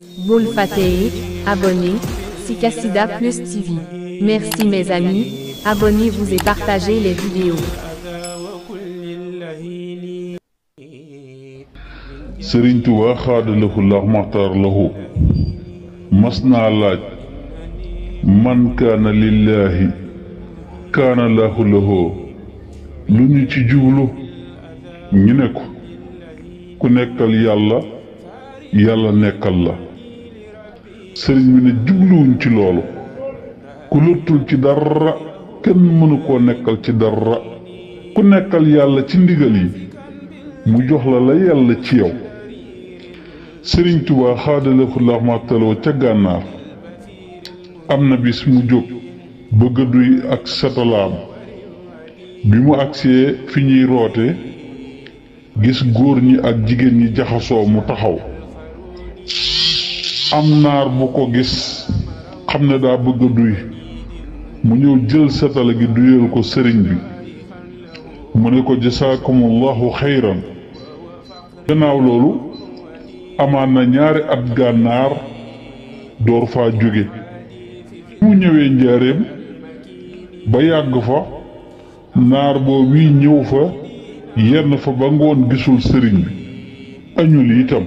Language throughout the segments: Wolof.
Bul Fateh, abonnez, Sikassida Plus TV. Merci mes amis, abonnez-vous et partagez les vidéos. Sëriñ Tuubaa xaadalahu laahu maxtaar lahu mas naa laaj man kaana lillaahi kaana laahu lahu lu ñu ci jublu ñu ne ko ku nekkal yàlla yàlla nekkal la. sëriñ bi ne jubluwuñ ci loolu ku lottul ci dara kenn mënu koo nekkal ci dara ku nekkal yàlla ci ndigal yi mu jox la la yàlla ci yow. sëriñ Tuubaa xaadalahu laahu maxtaar ca gànnaar am na bis mu jóg bëgg a duy ak satalaam bi mu agsee fi ñuy roote gis góor ñi ak jigéen ñi jaxasoo mu taxaw. am naar bu ko gis xam ne daa bëgg a duy mu ñëw jël satala gi duyal ko sëriñ bi mu ne ko jasaakumullahu xayran. gannaaw loolu amaan na ñaari at gànnaar door faa jóge mu ñëwee njaareem ba yàgg fa naar boo wii ñëw fa yenn fa ba ngoon gisul sëriñ bi añul itam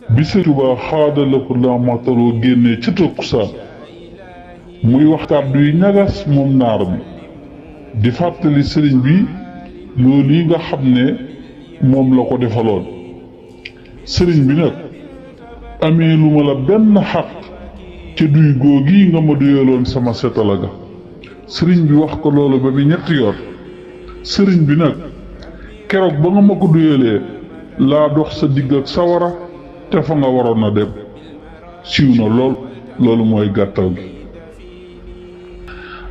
bi Sëriñ Tuubaa xaadalahu laahu maxtaar génnee ca takkusaan muy wax kàddu yi ñagas moom naar bi di fàttali sëriñ bi loolu yi nga xam ne moom la ko defaloon. sëriñ bi nag amee lu ma la benn xaq ca duy googi nga ma duyaloon sama setala ga. sëriñ bi wax ko loolu ba bi ñetti yoon. sëriñ bi nag keroog ba nga ma ko duyalee laa dox sa digg ak sawara te fa nga waroon a dem. siiw na lool loolu mooy gàttal gi.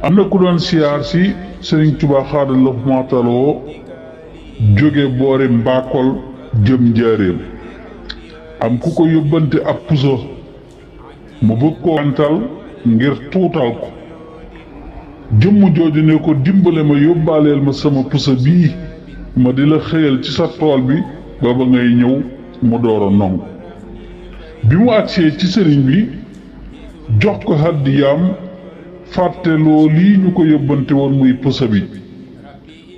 am na ku doon siyaar si sëriñ Tuubaa xaadalahu maxtaar jóge boori Mbakol jëm njaaréem am ku ko yóbbante ab puso mu bëgg ko wantal ngir tuutal ko. jëmm jooju ne ko dimbale ma yóbbaaleel ma sama puso bii ma di la xëyal ci sa tool bi ba ba ngay ñëw mu door a nongu. bi mu agsee ci sëriñ bi jox ko hàddiyaam fàtteloo lii ñu ko yóbbante woon muy puso bi.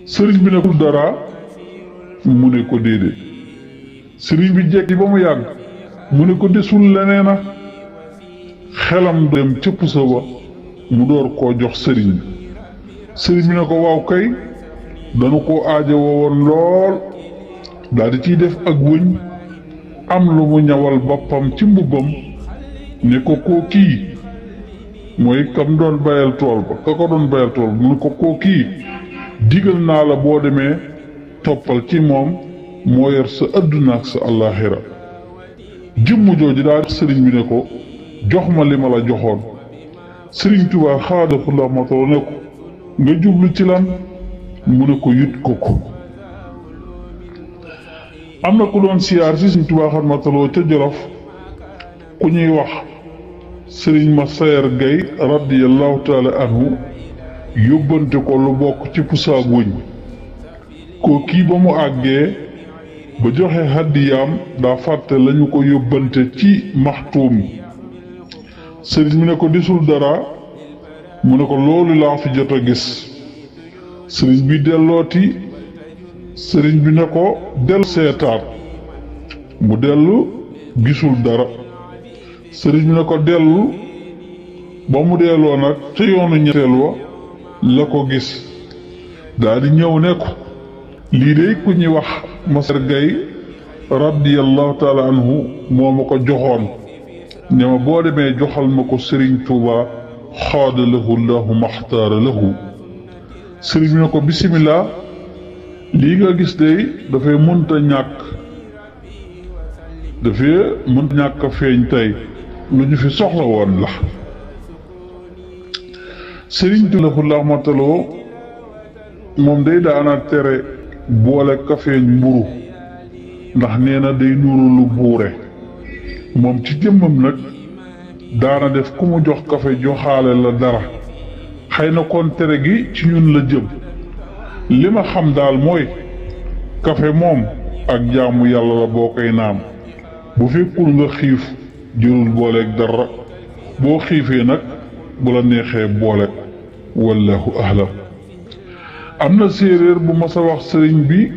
sëriñ bi ne ko dara mu ne ko déedéet. sëriñ bi jekki ba mu yàgg mu ne ko desul leneena. xelam dem ca puso ba mu door koo jox sëriñ bi. sëriñ bi ne ko waaw kay danu ko aajo woon lool daal di ciy def ak wëñ am lu mu ñawal boppam ci mbubbam ne ko koo kii mooy kam doon bayal tool ba ka ko doon bayal tool mu ne ko koo kii digal naa la boo demee toppal ci moom moo yor sa adduna ak sa àllaaxira. jëmm jooju daal sëriñ bi ne ko jox ma li ma la joxoon. sëriñ Tuubaa xaadalahu laahu maxtaar ne ko nga jublu ci lan mu ne ko yut ko ko. am na ku doon siyaar si sëriñ Tuubaa xaadalahu maxtaar ca Jolof ku ñuy wax sëriñ ma Sayer Gay radiyallahu taala anhu yóbbante ko lu bokk ci pusaag wëñ. koo kii ba mu àggee ba joxe hàddiyaam daa fàtte lañu ko yóbbante ci maxtuum. sëriñ bi ne ko desul dara mu ne ko loolu laa fi jot a gis. sëriñ bi dellooti sëriñ bi ne ko dellu seetaat mu dellu gisul dara. sëriñ bi ne ko dellu ba mu delloo nag ca yoonu ñetteel wa la ko gis daal di ñëw ne ko lii de ku ñuy wax Masar Gay radiyallahu taala anhu moo ma ko joxoon ne ma boo demee joxal ma ko sëriñ Tuubaa xaadalahu laahu maxtaar lahu. sëriñ bi ne ko bisimilah lii nga gis de dafay mënta ñàkk a feeñ tey lu ñu fi soxla woon la. sëriñ Tuubaa laahu maxtaar moom day daana tere boole kafeeñ mburu ndax nee na day nuru lu buure. moom ci jëmmam nag daana def ku mu jox kafe joxaale la dara. xëy na kon tere gi ci ñun la jëm. li ma xam daal mooy kafe moom ak jaamu yàlla la boo koy naan bu fekkul nga xiif jërul booleeg dara boo xiifee nag bu la neexee boole wallahu ahlam. am na séeréer bu mas a wax sëriñ bi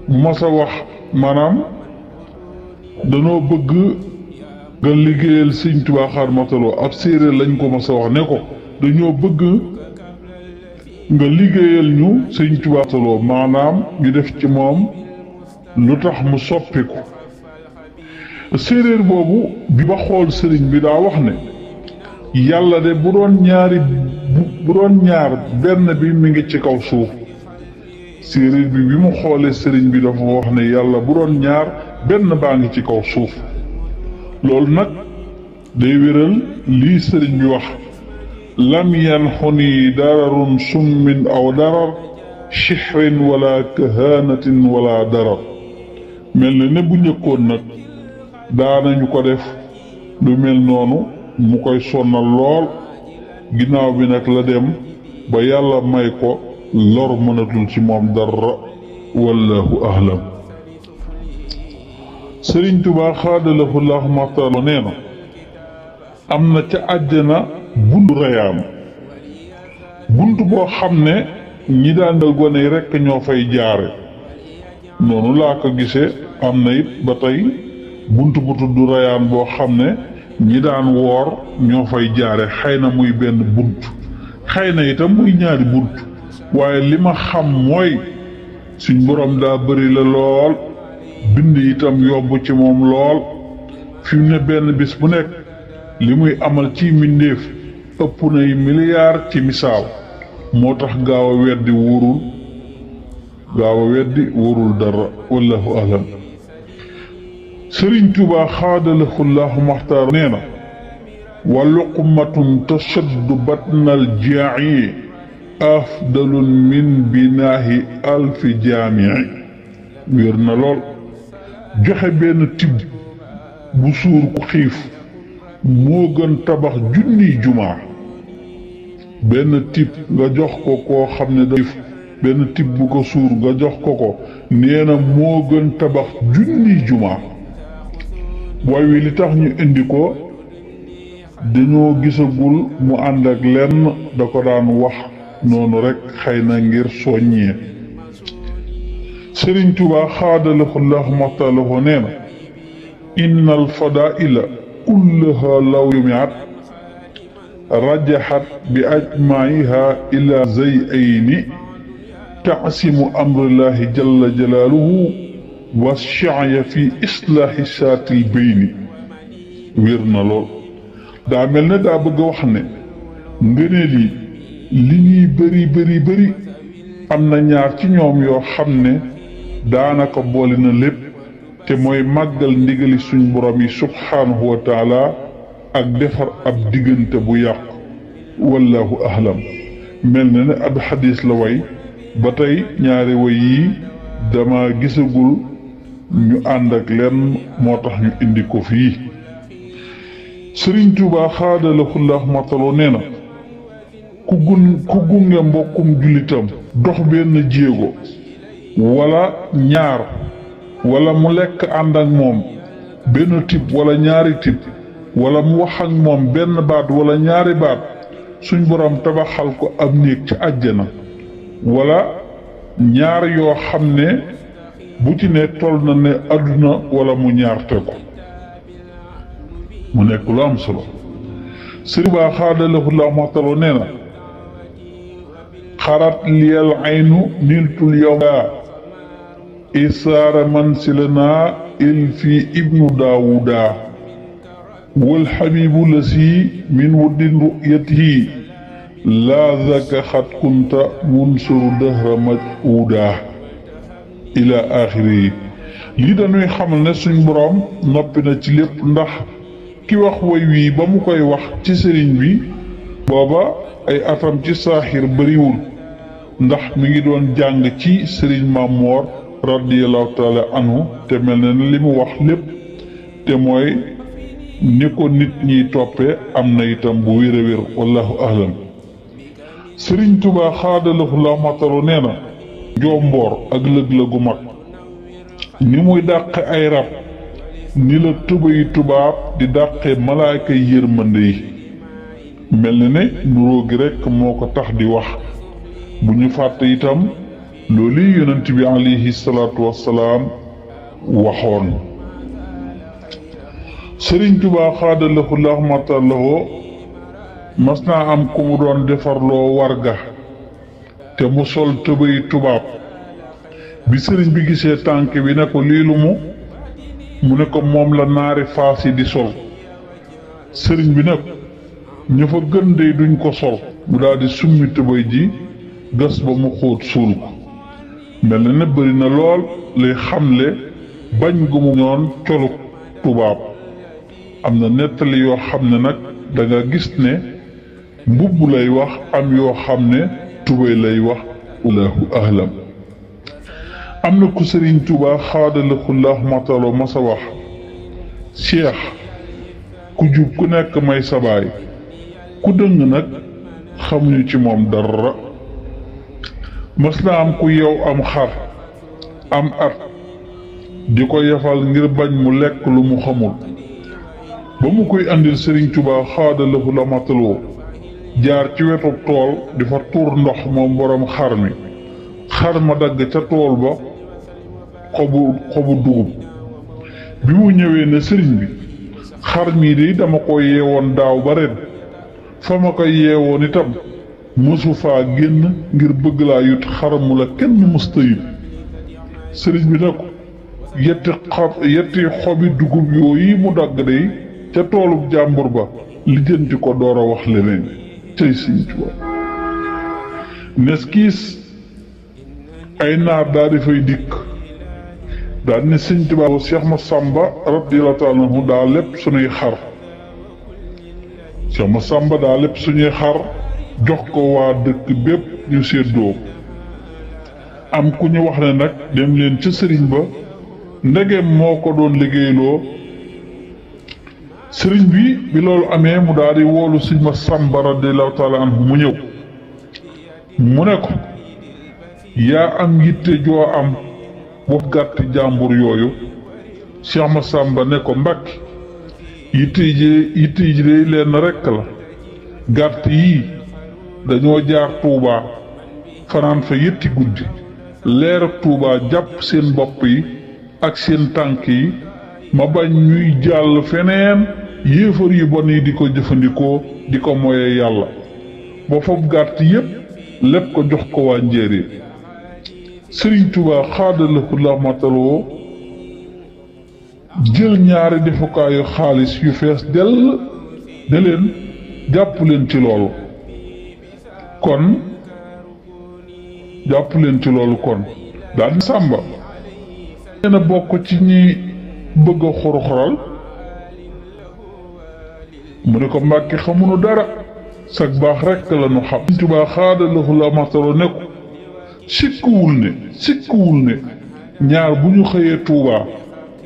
bu mas a wax maanaam danoo bëgg nga liggéeyal Sëriñ Tuubaa Xaadimu Rasuul ab séeréer lañ ko mas a wax ne ko dañoo bëgg nga liggéeyal ñu Sëriñ Tuubaa Rasuul maanaam ñu def ci moom lu tax mu soppiku. séeréer boobu bi ba xool sëriñ bi daa wax ne yàlla de bu doon ñaar benn bi mi ngi ci kaw suuf. séeréer bi mu xoolee sëriñ bi dafa wax ne yàlla bu doon ñaar benn baa ngi ci kaw suuf. loolu nag day wéral lii sëriñ bi wax lam yanxuni dararun summin aw darar chihrin wala kahanatin wala darar. mel na ne bu njëkkoon nag daanañu ko def lu mel noonu mu koy sonnal lool ginnaaw bi nag la dem ba yàlla may ko lor mënatul ci moom dara wallahu ahlam. Sëriñ Tuubaa xaadalahu llaahu maxtaar nee na am na ca àjjana buntu rayaan bunt boo xam ne ñi daan dal gone yi rekk ñoo fay jaare noonu laa ko gisee. am na it ba tey bunt bu tudd rayaan boo xam ne ñi daan woor ñoo fay jaare xëy na muy benn bunt xëy na itam muy ñaari bunt waaye li ma xam mooy suñ borom daa bëri la lool bind itam yomb ci moom lool fi mu ne benn bis bu nekk li muy amal ci mbindéef ëpp nay milliards ci misaal moo tax gaaw a weddi wóorul dara wallahu ahlam. Sëriñ Tuubaa xaadalahu llaahu maxtaar nee na wa luqmatun tashaddu batnal jaa'i afdalun min binaahi alfi jaami'i. wér na lool joxe benn tibb bu suur ku xiif moo gën tabax junniy jumaa. benn tibb nga jox ko koo xam ne da xiif benn tibb bu ko suur nga jox ko nee na moo gën tabax junniy jumaa. way wi li tax ñu indi ko dañoo gisagul mu ànd ak lenn da ko daan wax noonu rekk xëy na ngir soññee. Sëriñ Tuubaa xaadalahu llaahu maxtaar nee na inna alfadaila kullaha law yumiat rajaxat bi ajmaiha ila zayayni taasimu amrillahi jalla jalaaluhu wa shaaya fi islaahi saatil bayni. wér na lool daa mel ne daa bëgg a wax ne ngëneel yi li ñuy bëri am na ñaar ci ñoom yoo xam ne daanaka boole na lépp te mooy màggal ndigali suñ borom yi subhaanahu wa taala ak defar ab diggante bu yàqu wallahu ahlam. mel na ne ab xadis la way ba tey ñaari way yi dama gisagul ñu ànd ak lenn moo tax ñu indi ko fii. Sëriñ Tuubaa xaadalahu llaahu maxtaar nee na ku gunge mbokkum jullitam dox benn jéego wala ñaar wala mu lekk ànd ak moom benn tib wala ñaari tib wala mu wax ak moom benn baat wala ñaari baat suñ borom tabaxal ko ab néeg ci àjjana wala ñaar yoo xam ne bu ci ne toll na ne àdduna wala mu ñaarte ko mu nekk lu am solo. Sëriñ Tuubaa xaadalahu llaahu maxtaar nee na xarat liyal aynu niltul yawma isaara mansilana il fi ibnu daawuda wal xabibu lasi min wuddin ru'yatihi laa zaka xat kunta munsuru dahra majuuda ila axiri. lii dañuy xamal ne suñ boroom noppi na ci lépp ndax ki wax way wii ba mu koy wax ci sëriñ bi booba ay atam ci saaxir bariwul ndax mi ngi doon jàng ci sëriñ Mamor radiyallahu taala anhu te mel na ne li mu wax lépp te mooy ni ko nit ñiy toppee am na itam bu wér a wér wallahu ahlam. Sëriñ Tuubaa xaadalahu llaahu maxtaar nee na njomboor ak lëg-lëgu mag ni muy dàq ay rab ni la tubéy tubaab di dàqee malaaka yërmande yi mel na ne nuróo gi rekk moo ko tax di wax bu ñu fàtte itam loolu yonent bi alayhi salaatu wassalaam waxoon. Sëriñ Tuubaa xaadalahu lahmatallahu mas naa am ku mu doon defarloo warga te mu sol tubéy tubaab bi sëriñ bi gisee tànk bi ne ko lii lu mu ne ko moom la naari faas yi di sol. sëriñ bi nag ñu fa gën dey duñ ko sol mu daldi summi tubéy ji gas ba mu xóot suul ko mel na ne bari na lool lay xamle bañ gu mu ñoon colu tubaab. am na nettali yoo xam ne nag danga gis ne mbubb lay wax am yoo xam ne tubéy lay wax allahu ahlam. am na ku Sëriñ Tuubaa xaadalahu lahmatalo masa wax cheikh ku jub ku nekk may sabaay ku dëng nag xamuñu ci moom dara. mas na am ku yeew am xar am at di ko yafal ngir bañ mu lekk lu mu xamul ba mu koy andil Sëriñ Tuubaa xaadalahu lahmatalo jaar ci wetu tool di fa tuur ndox moom boroom xar mi xar ma dagg ca tool ba xobu dugub bi mu ñëwee ne sëriñ bi xar mii de dama ko yeewoon daaw ba ren fa ma ko yeewoon itam mësu faa génn ngir bëgg laa yut xar mu la kenn mësta yut. sëriñ bi ne ko yetti xobi dugub yooyu mu dagg de ca toolub jàmbur ba lijjanti ko door a wax leneen cay Sëriñ Tuubaa. nes kiis ay naar daa di fay dikk daal ne Sëriñ Tuubaa Cheikh Massamba radiyallahu taala anhu daa lépp suñuy xar. Cheikh Massamba daa lépp suñuy xar jox ko waa dëkk bépp ñu séddoo. am ku ñu wax ne nag dem leen ca sëriñ ba ndegem moo ko doon liggéeyloo. sëriñ bi loolu amee mu daal di woolu Sëriñ Massamba radiyallahu taala anhu mu ñëw mu ne ko yaa am yitte joo am bopp gàtti jàmbur yooyu. Cheikh Massamba ne ko Mbàkke yitte ji de leen rekk la gàtt yii dañoo jaar Tuubaa fanaan fa yetti guddi leer Tuubaa jàpp seen bopp yi ak seen tànk yi ma bañ ñuy jàll feneen yéefar yu bon yi di ko jëfandikoo di ko moye yàlla ba fopp gàtt yépp lépp ko jox ko waa njéeréer. Sëriñ Tuubaa xaadalahu lahmatalo jël ñaari defukaayu xaalis yu fees dell ne leen jàpp leen ci loolu kon daal di Sàmba neena bokk ci ñi bëgg a xurxural mu ne ko Mbàkke xamuñu dara sag baax rekk la nu xam. Sëriñ Tuubaa xaadalahu lahmatalo ne ko sikkuwul ne ñaar bu ñu xëyee Tuubaa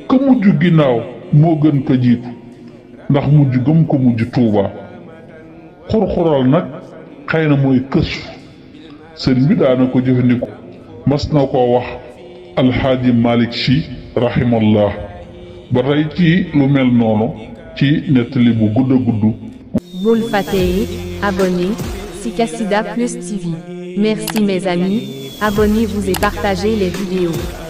ka mujj ginnaaw moo gën ka jiitu ndax mujj gëm ko mujj Tuubaa. xurxural nag xëy na mooy kësu sëriñ bi daana ko jëfandikoo mas na koo wax alxaaji Malik Si rahimallah ba tey ci lu mel noonu ci nettali bu gudd a gudd. Bul fàtte abonné si Kassida Plus TV. Merci mes amis, abonnez-vous et partagez les vidéos.